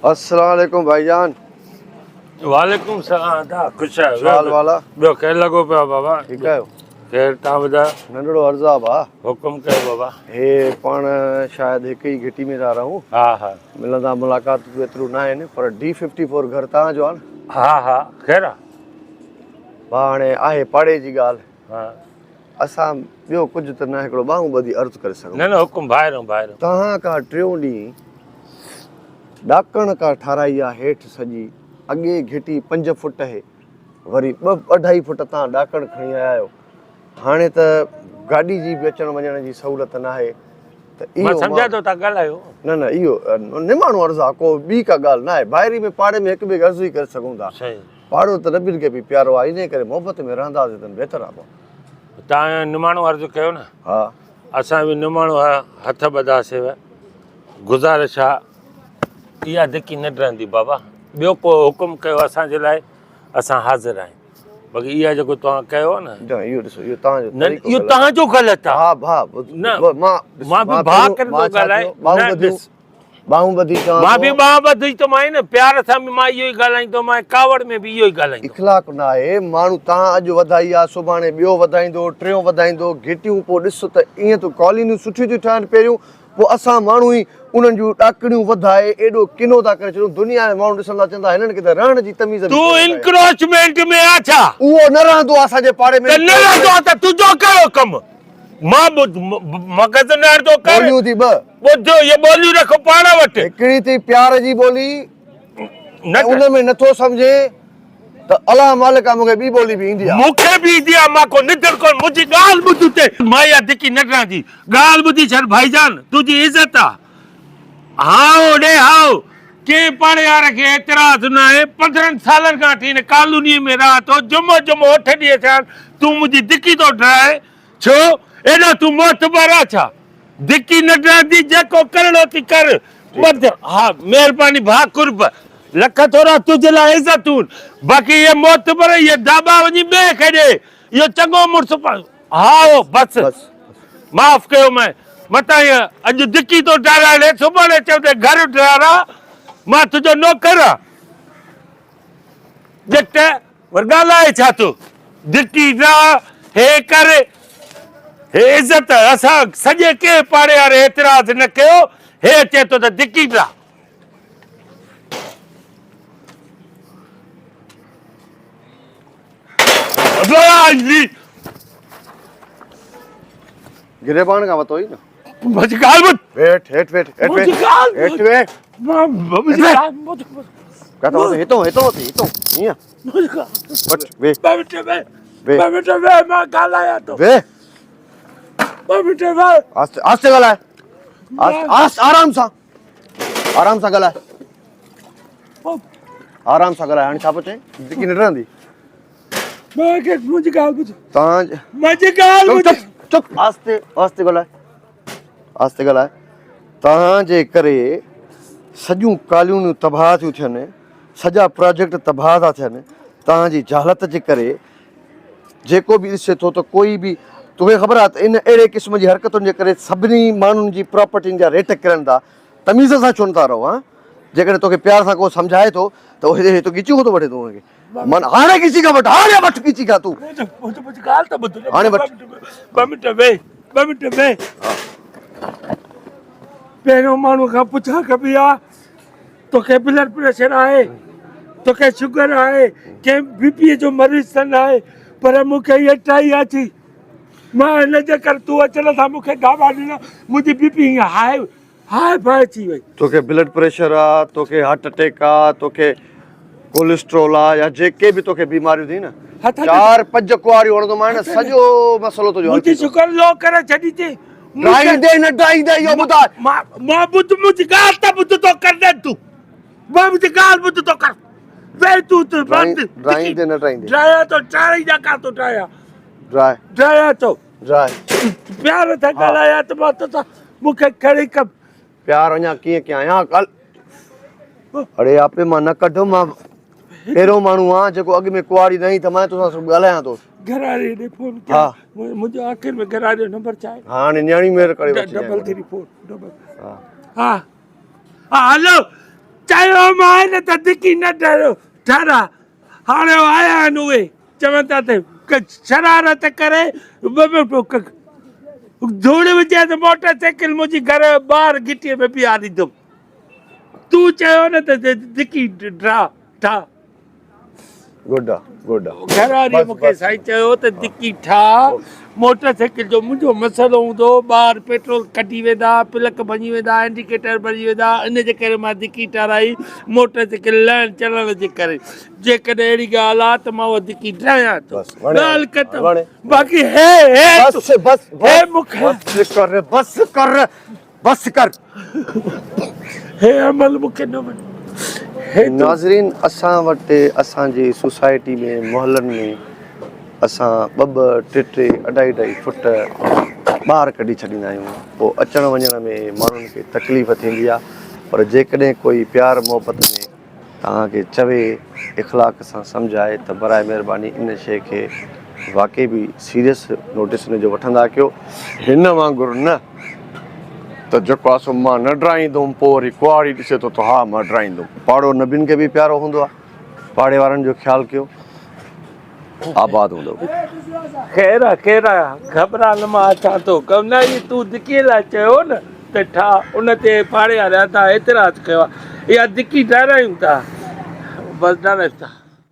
السلام عليڪم ڀائي جان. وعليڪم السلام ادا خوش آهيو. ڇا حال والا؟ ٻيو خير لڳو پيو آهي بابا. ٺيڪ آهيو؟ خير تان ٻڌايو. ننڍڙو عرض آ ڀاء. حڪم ڪيو بابا. هي پاڻ شايد هڪ ئي گهٽي ۾ ٿا رهون. ها ها. ملندا ملاقات به ايتريون نه آهن پر ڊي ففٽي فور گهر توهان جو آ نه؟ ها ها خير آ. ڀاء هاڻي آهي پاڙي جي ڳالهه. ها. اسان ٻيو ڪجهه ته نه هڪڙو ٻانهون ٻڌي عرض ڪري سگهون. نه نه حڪم ڀائرون ڀائرون. توهان ڪا ٽيون ڏينهن ڏاڪڻ ڪا ٺاراهي آ هيٺ سڄي اڳي گهٽي پنج فوٽ هي وري ٻه اڍائي فوٽ تان ڏاڪڻ کڻي آيا آهيو هاڻي ته گاڏي جي به اچڻ وڃڻ جي سهولت ناهي ته اهو مان سمجهان ٿو تان ڳالهايو. نه نه اهو نماڻو عرض آ ڪو ٻي ڪا ڳالهه ناهي ڀائري ۾ پاڙي ۾ هڪ ٻئي کي عرض ئي ڪري سگهون ٿا. صحيح. پاڙو ته نبين کي به پيارو آهي انهيء ڪري محبت ۾ رهنداسين ته بهتر آهي ڀاء. توهان نماڻو عرض ڪيو نه. ها. اسان به نماڻو هٿ ٻڌاسين. گذارش آ اها ڌڪي نه ڊهندي بابا. ٻيو ڪو حڪم ڪيو اسان جي لاء اسان حاضر آهيون. باقي اها جيڪو توهان ڪيو آ نه. نه اهو ڏسو اهو توهان جو طريقو اهو توهان جو غلط آ. ها ڀاء نه مان به ڀاء ڪري ٿو ڳالهايان نه ڏس. ٻانهون ٻڌي چوان مان به ٻانهن ٻڌي ٿو مانء نه پيار سان به مان اهو ئي ڳالهائيندو مانء ڪاوڙ ۾ به اهو ئي ڳالهائيندو. اخلاق نه آهي ماڻهو تان اڄ وڌائي آ سڀاڻي ٻيو وڌائيندو ٽيون وڌائيندو گهٽيون پوء ڏس ته ائين ته ڪالونيون سٺيون ٿيون ٺهن پهريون پوء اسان ماڻهو ئي انهن جون ڏاڪڻيون وڌائي ايڏو ڪنو ٿا ڪري ڇڏيون دنيا ۾ ماڻهو ڏسندا چوندا هنن کي ته رهڻ جي تميز به تون ڪونهي ڪا. انڪروچمينٽ ۾ آ ڇا؟ اهو نه رهندو آ اسان جي پاڙي ۾ ته نه رهندو آ ته تنهنجو ڪهڙو ڪم؟ مان ٻڌ مغز نه هڻندو ڪر. ٻوليون ٿي ٻه. ٻڌ اهي ٻوليون رک پاڻ وٽ. هڪڙي ٿي پيار جي ٻولي ۽ ان ۾ نٿو سمجهين ته الله مالڪ آ مون کي ٻي ٻولي به ايندي آ. مون کي به ايندي آ مان ڪو نڌر ڪونه منهنجي ڳالهه ٻڌ اتي. مان اها ڌڪي نه ڊران ٿي. ڳالهه ٻڌي ڇڏ ڀائيجان تنهنجي عزت آ. هائو ڙي هائو ڪنهن پاڙي واري کي اعتراض ناهي 15 سالن کان وٺي هن ڪالونيء ۾ رهان ٿو جمعو جمعو اٺ ڏينهن ٿيا آهن تون منهنجي ڌڪي ٿو ڊرائين ڇو ايڏو تون معتبر آ ڇا ڌڪي نه ڊرائيندي جيڪو ڪرڻو ٿي ڪر ٻڌ ها مهرباني ڀاء قرب لک ٿورا تنهنجي لاء عزتون باقي اهي معتبر اهي داٻا وڃي ٻئي کي ڏي اهو چڱو مڙس هائو بس معاف ڪيو مين متان ائين اڄ ڌڪي ٿو ڊارائي ڏي سڀاڻي چوندي گهر ڊارا مان تنهنجو نوڪر آ ڄٽ ور ڳالهائي ڇا ٿو ڌڪي ڊا هي ڪر هي عزت اسان سڄي ڪنهن پاڙي واري اعتراض نه ڪيو هي چئي ٿو ته ڌڪي ڊا. گريبان کان وتو ئي نه. منهنجي ڳالهه ٻڌ. ويٺ هيٺ ويٺ هيٺ ويٺ. منهنجي ڳالهه هيٺ ويٺ. منهنجي ڳالهه ٻڌ. ڪٿان وتو هتو هتو وتو هتو هيئن. منهنجي ڳالهه وٺ ويهه. ٻه منٽ ويهه. ٻه منٽ ويهه مان ڳالهايان ٿو. ويهه. ٻه منٽ ويهه. آهستي آهستي ڳالهاء. آهستي آهستي آرام سان. آرام سان ڳالهاء. آرام سان ڳالهاء هاڻي ڇا پيو چئين؟ ڌڪي نه ڊرندي. منهنجي ڳالهه ٻڌ. تان منهنجي ڳالهه ٻڌ. چپ چپ آهستي آهستي ڳالهاء. آهستي ڳالهاء. تان جي ڪري سڄيون ڪالونيون تباهه ٿيون ٿين، سڄا پراجيڪٽ تباهه ٿا ٿين، تان جي جهالت جي ڪري جيڪو به ڏسي ٿو ته ڪوئي به توکي خبر آهي ته ان اهڙي قسم جي حرڪتن جي ڪري سڀني ماڻهن جي پراپرٽين جا ريٽ ڪرن ٿا. تميز سان ڇو نٿا رهو هان؟ جيڪڏهن توکي پيار سان ڪو سمجهائي ٿو ته هي تو ڳچيون ٿو وٺي تون هن کي. من هاڻي ڳچي کان وٺ هاڻي وٺ ڳچي کان تون. منهنجي ڳالهه ته ٻڌ نه. هاڻي وٺ. ٻه منٽ ويهه ٻه منٽ ويهه. پهريون ماڻهو کان پڇا ڪبي آ توکي بلڊ پريشر آهي توکي شگر آهي ڪنهن بي پي جو مريض ته ناهي پر مون کي اهي ٽائي اچي مان هن جي ڪري تون اچڻ سان مون کي دعويٰ ڏنا منهنجي بي پي هيئن هاء هاء فاء ٿي وئي. توکي بلڊ پريشر آ توکي هارٽ اٽيڪ آ توکي ڪوليسٽرول آ يا جيڪي به توکي بيماريون ٿي نه چار پنج ڪواريون هڻندومانء نه سڄو مسئلو تنهنجو حل منهنجي ٿي ويندو. شگر لو ڪري ڇڏي ٿي. ڊائيندي نه ڊائيندي اهو ٻڌاء. مان مان ٻڌ منهنجي ڳالهه ته ٻڌ تو ڪر نه تون مان منهنجي ڳالهه ٻڌ تو ڪر ويهه تون ته بند ڊائيندي نه ڊائيندي ڊايان ٿو چارئي جا ڪا ٿو ڊايان ڊراء ڊايان ٿو ڊراء پيار سان ڳالهايان ته مان توسان مون کي کڻي ڪم پيار اڃا ڪيئن ڪيان يا ڪل اڙي آپي مان نه ڪڍ مان پهريون ماڻهو آهيان جيڪو اڳ ۾ ڪهاڙي نه ته مان توسان سڀ ڳالهايان ٿو. گهراڙي ڏي فون ڪيا منهنجو آخر ۾ گهراڙي جو نمبر ڇا آهي؟ ها هاڻي نياڻي مهر ڪري وٺجانء. ڊبل ٿري فور ڊبل ها ها هلو. چيومانء نه ته ڌڪي نه ٺهريو ٺهراء. هاڻي آيا آهن اهي چون ٿا ته شرارت ڪري ڌوڙ وجهي ته موٽر سائيڪل منهنجي گهر جي ٻاهر گهٽيء ۾ بيهاريندم. تون چيو نه ته ڌڪي ٺاهه ٺاهه. گڊ آ گڊ آ. گهر واريء مون کي سائين چيو ته ڌڪي ٺاهه موٽر سائيڪل جو منهنجو مسئلو هوندو ٻاهر پيٽرول ڪڍي ويندا پلڪ ڀڃي ويندا انڊيڪيٽر ڀڃي ويندا ان جي ڪري مان ڌڪي ٺاهرائي موٽر سائيڪل لهڻ چڙهڻ جي ڪري جيڪڏهن اهڙي ڳالهه آ ته مان اها ڌڪي ٺاهيان ٿو ڳالهه ختم باقي هي هي بس بس هي مون کي بس ڪر بس ڪر بس ڪر. هي عمل مون کي نه وڻيو. ناظرين اسان وٽ اسان جي سوسائٽي ۾ محلن ۾ اسان ٻه ٻه ٽي ٽي اڍائي اڍائي فٽ ٻاهر ڪڍي ڇڏيندا آهيون پوء اچڻ وڃڻ ۾ ماڻهن کي تڪليف ٿيندي آهي پر جيڪڏهن ڪوئي پيار محبت ۾ توهان کي چوي اخلاق سان سمجهائي ته برائي مهرباني ان شيء کي واقعي به سيريس نوٽيس ان جو وٺندا ڪيو. هن وانگر نه ته جيڪو آهي سو مان نه ڊرائيندم پوء وري ڪهاڙي ڏسي ٿو ته ها مان ڊرائيندم. پاڙو نبين کي به پيارو هوندو آهي. پاڙي وارن جو خيال ڪيو. آباد هوندو. خير آ خير آ گهٻرا نه مان اچان ٿو. نه هي تون ڌڪي لاء چيو نه. ته ٺا ان تي پاڙي وارا ٿا اعتراض ڪيو آ اها ڌڪي ڊارايون ٿا بس ڊارايون ٿا.